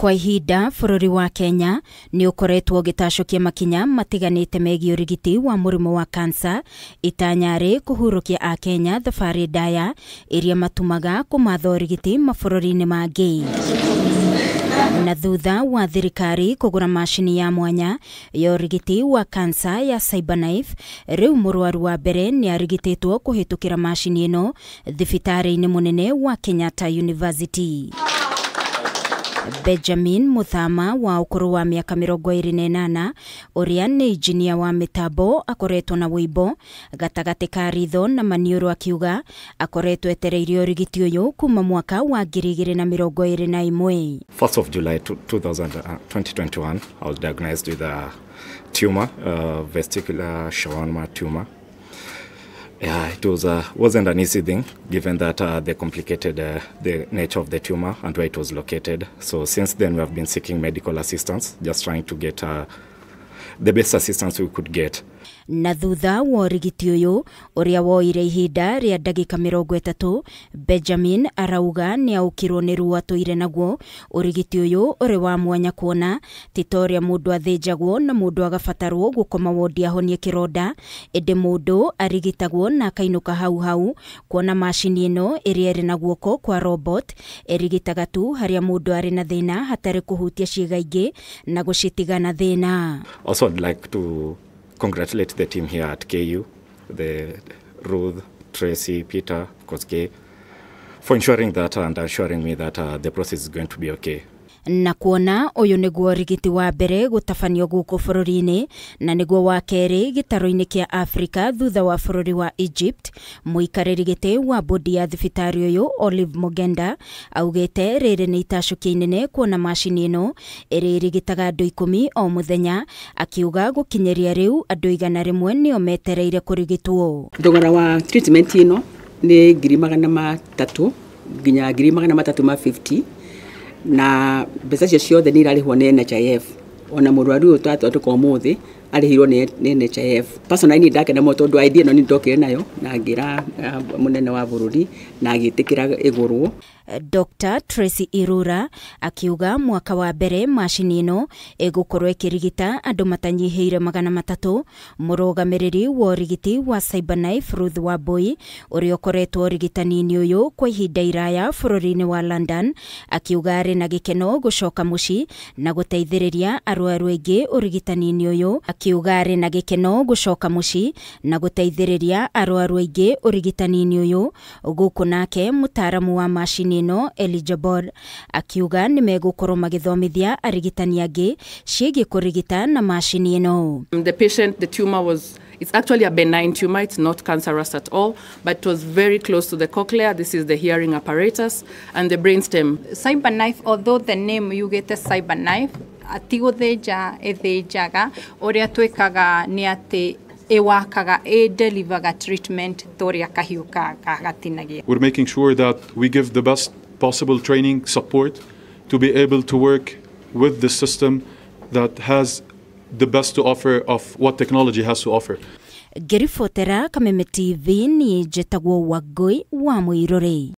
Kwa ihinda bũrũri wa Kenya nĩ ũkoretwo ũgĩtacũkia makinya matiganĩte megiĩ ũrigiti wa mũrimũ wa kansa, itanya rĩ kũhurũkia akenya thabarĩ ndaya iria matumaga kũmatha ũrigiti mabũrũri-inĩ mangĩ. Na thutha wa thirikari kũgũra macini ya mwanya ya ũrigiti wa kansa ya CyberKnife, rĩu mũrwaru wa mbere nĩ arigitĩtwo kũhĩtũkĩra macini ĩno thibitarĩ-inĩ mũnene wa Kenyatta University. Benjamin Muthama wa ũkũrũ wa mĩaka 28, ũrĩa nĩ injinia wa mĩtambo, akoretwo na wũimbo gatagatĩ ka ritho na maniũrũ, akiuga akoretwo etereire ũrigiti ũyũ kuma mwaka wa 2021. 1st of July 2021, I was diagnosed with a tumor, a vestibular schwannoma tumor. Yeah, it wasn't an easy thing, given that the complicated the nature of the tumor and where it was located. So since then, we have been seeking medical assistance, just trying to get the best assistance we could get. Na thutha wa ũrigiti ũyũ ũrĩa woire ihinda rĩa ndagĩka 30, Benjamin arauga nĩ aũkirwo nĩ ruo atũire naguo. Ũrigiti ũyũ ũrĩ wa mwanya kuona ti ta ũrĩa mũndũ athĩnjagwo na mũndũ agabatarwo gũkoma wondi ahonie kĩronda, ĩndĩ mũndũ arigitagwo na akainũka hau hau, kuona macini ĩno ĩrĩa ĩrĩ na guoko kwa robot ĩrigitaga tu harĩa mũndũ arĩ na thĩna hatarĩ kũhutia ciĩga ingĩ na gũcitiga na thĩna. Also, I'd like to congratulate the team here at KU, the Ruth, Tracy, Peter, Koske, for ensuring that and assuring me that the process is going to be okay. Na kuona ũyũ nĩguo ũrigiti wa mbere gũtabanio gũkũ bũrũri-inĩ na nĩguo wa kerĩ gĩtarũ-inĩ kĩa Afrika thutha wa bũrũri wa Egypt, mũikarĩri gĩtĩ wa bodi ya thibitarĩ ũyũ Olive Mogenda augĩte rĩrĩ nĩ itacũkia inene kuona macini ĩno ĩrĩa ĩrigitaga andũ 10 o mũthenya, akiuga gũkinyĩria rĩu andũ 100 nĩo metereire kũrigitwo. Thogora wa treatment ĩno nĩ 300,000 nginya 350,000, na mbeca icio ciothe nĩ irarĩhwo nĩ NHIF. Ona mũrwaru ũyũ twatwatũka ũmũthĩ arĩhirwo nĩ NHIF. Personally niĩ ndakena mũno tondũ idea ĩno nĩ ndokire nayo na ngĩra mũnene wa bũrũri na agĩtĩkĩra ĩgũrwo. Dr. Tracy Irura akiuga mwaka wa mbere macini ĩno ĩgũkorwo ĩkĩrigita andũ matanyihĩire 300. Mũrũgamĩrĩri wa ũrigiti wa CyberKnife Ruth Wambui, ũrĩa ũkoretwo ũrigitani-inĩ ũyũ kwa ihinda iraya bũrũri-inĩ wa London, akiuga arĩ na gĩkeno gũcoka mũciĩ na gũteithĩrĩria arwaru aingĩ ũrigitani-inĩ ũyũ. Akiuga arĩ na gĩkeno gũcoka mũciĩ na gũteithĩrĩria arwaru aingĩ ũrigitani-inĩ ũyũ. Gũkũ nake mũtaaramu wa macini ĩno Elijah Bor akiuga nĩ megũkorwo magĩthomithia arigitani angĩ ciĩgiĩ kũrigita na macini ĩno. The patient, the tumor was, it's actually a benign tumor, it's not cancerous at all, but it was very close to the cochlea. This is the hearing apparatus and the brainstem. CyberKnife, although the name you get the CyberKnife, atigũthĩnja ĩthĩnjaga, ũrĩa twĩkaga nĩ atĩ ĩwakaga, ĩ-deliver treatment toria kahiũ gatinagia. We're making sure that we give the best possible training support to be able to work with the system that has the best to offer of what technology has to offer. Ngĩribotera Kameme TV, niĩ njĩtagwo Wangũi wa Mũirũrĩ.